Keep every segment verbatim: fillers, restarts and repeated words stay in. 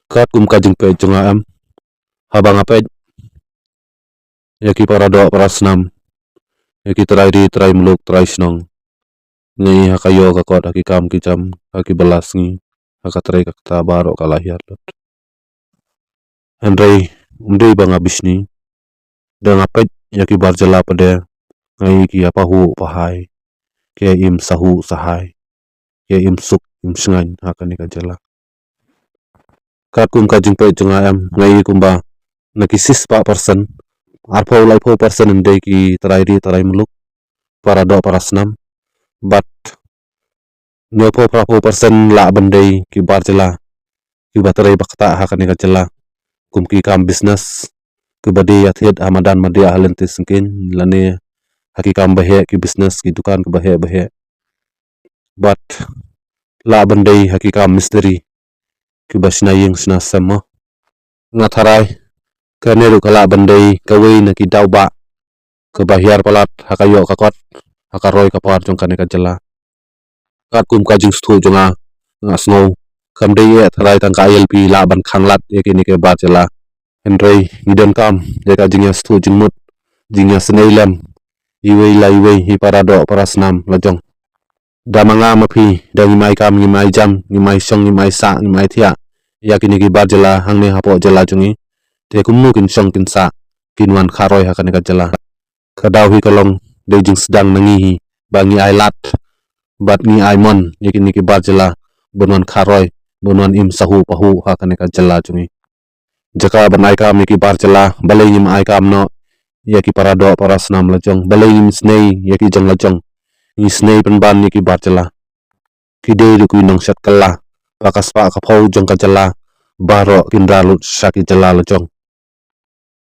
Katkum ka jingpeit jong nga em, haba nga peit ïa ki para doh para snam, ïa ki trai ri trai muluk trai shnong, nga i ha ka ïoh ka kot, ha ki kam ki jam, ha ki bylla sngi, ha ka trei ka kta baroh ka la hiar lut. Hynrei ym dei ba nga bishni, da nga peit ïa ki bar jylla pat de, nga i ki ïa pahuh pahai, ki ïa im sahuh sahai, ki ïa im suk im shngaiñ ha kane ka jylla. Katkum ka jingpeit jong nga em, nga i kumba na ki shispah percent, arphew laiphew percent yn dei ki trai ri trai muluk, para doh para snam, bad hynñiewphew phraphew percent lah ban dei ki bar jylla kiba trei ba ktah ha kane ka jylla, kum ki kam business kiba die ïa thied ha madan madiah ha lynti syngkien, lane ha ki kam baheh, ki business, ki dukan kiba heh baheh. Bad lah ban dei ha ki kam mistri kiba shna ïing shna sem mo. Nga tharai kane ruh ka lah ban dei kawei na ki daw bah kaba hiar palat ha ka ïoh ka kot, ha ka roi ka par jong kane ka jylla. Katkum ka jingsngewthuh jong nga, nga sngew kam dei eh tharai tang ka I L P lah ban khanglad ïa kine ki bar jylla. Hynrei ngi donkam ïa ka jingïasngewthuh jingmut, jingïasngewlem, iwei la iwei, i para doh para snam la jong. Da ma nga ma phi, da ngim ai kam, ngim ai jam, ngim ai shong, ngim ai sah, ngim ai thiah ïa kine ki bar jylla hangne hapoh jylla jong ngi, te kumno kin shong kin sah, kin wan kharoi ha kane ka jylla? Ka daw hi ka long, dei jingsdang na ngi hi ba ngi ai lad bad ngi ai mon ïa kine ki bar jylla ban wan kharoi, ban wan im sahuh pahuh ha kane ka jylla jong ngi. Jaka ban ai kam ïa ki bar jylla, balei ngim ai kam noh ïa ki para doh para snam la jong? Balei ngim snei ïa ki jong la jong, ngi snei pynban ïa ki bar jylla? Ki dei ruh ki nongshet kylla ba ka spah ka phew jong ka jylla baroh kin rah lut sha ki jylla la jong.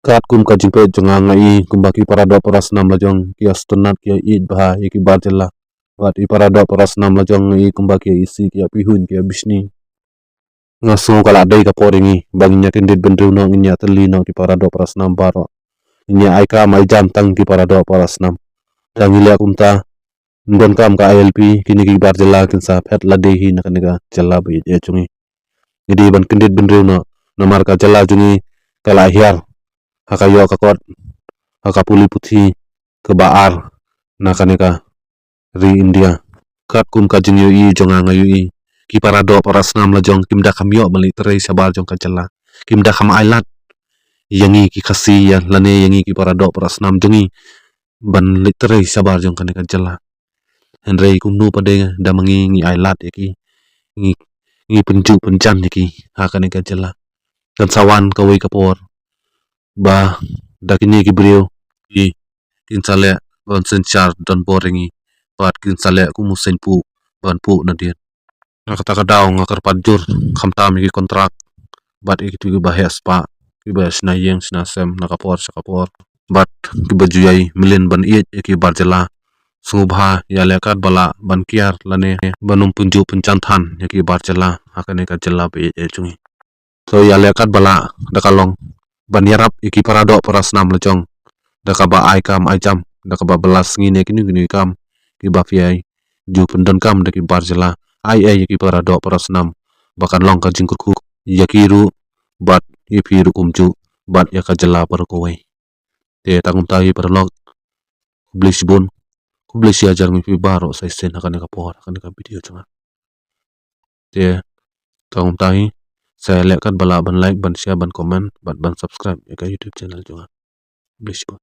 Katkum ka jingpeit jong nga, nga i kumba ki para doh para snam la jong ki ïa sngewtynnat, ki ïa ïeit bha ïa ki bar jylla. Bad i para doh para snam la jong, nga i kumba ki ïa isih, ki ïa pihuiñ, ki ïa bishni. Nga sngew ka la dei ka por ïa ngi ba ngin ïa kyndit bynriew noh, ngin ïa tylli noh ki para doh para snam baroh, ngin ïa ai kam ai jam tang ki para doh para snam. Da ngi leh kumta, ym donkam ka I L P, kine ki bar jylla kin sa phet lade hi na kane ka jylla ba ïeit jong ngi. Ngi dei ban kyndit bynriew noh, namar ka jylla jong ngi ka la hiar ha ka ïoh ka kot, ha ka pule puthi kaba ar na kane ka ri India. Katkum ka jingïohi jong nga, nga ïohi ki para doh para snam la jong kim da kham ïoh ban leit trei shabar jong ka jylla, kim da kham ai lad ïa ngi ki Khasi, ïa lane ïa ngi ki para doh para snam jong ngi ban leit trei shabar jong kane ka jylla. Hynrei kumno pat de da ma ngi, ngi ai lad ïa ki, ngi, ngi pynjuh pynjan ïa ki ha kane ka jylla. Kan sa wan kawei ka por ba da kine ki briew ki, kin sa leh ban synshar donbor ïa ngi, bad kin sa leh kum u seiñ puh ban puh nadien. Na kata ka daw nga kyrpad jur khamtam ïa ki kontrak bad ïa kitu kiba heh spah, kiba shna ïing shna sem na ka por sha ka por, bad kiba ju ïai mlien ban ïeit ïa ki bar jylla. Sngewbha ïaleh katba lah ban kiar lane ban ym pynjuh pynjan than ïa ki bar jylla ha kane ka jylla ba ïeit jong ngi. To ïaleh katba lah, da ka long ban ïarap ïa ki para doh para snam la jong da kaba ai kam ai jam, da kaba bylla sngi ne kino kino ki kam kiba phi ai. Ju pyndonkam da ki bar jylla, ai ei ïa ki para doh para snam ba kan long ka jingkyrkhu ïa ki ruh bad ïa phi ruh kumjuh bad ïa ka jylla baroh kawei. Te tang kumta hi paralok, khublei shibun, khublei shihajar ngi phi baroh sa shisien ha kane ka por, ha kane ka video jong nga. Te tang kumta hi, sa leh katba lah ban like, ban share, ban comment bad ban subscribe ïa ka YouTube channel jong nga. Khublei shibun.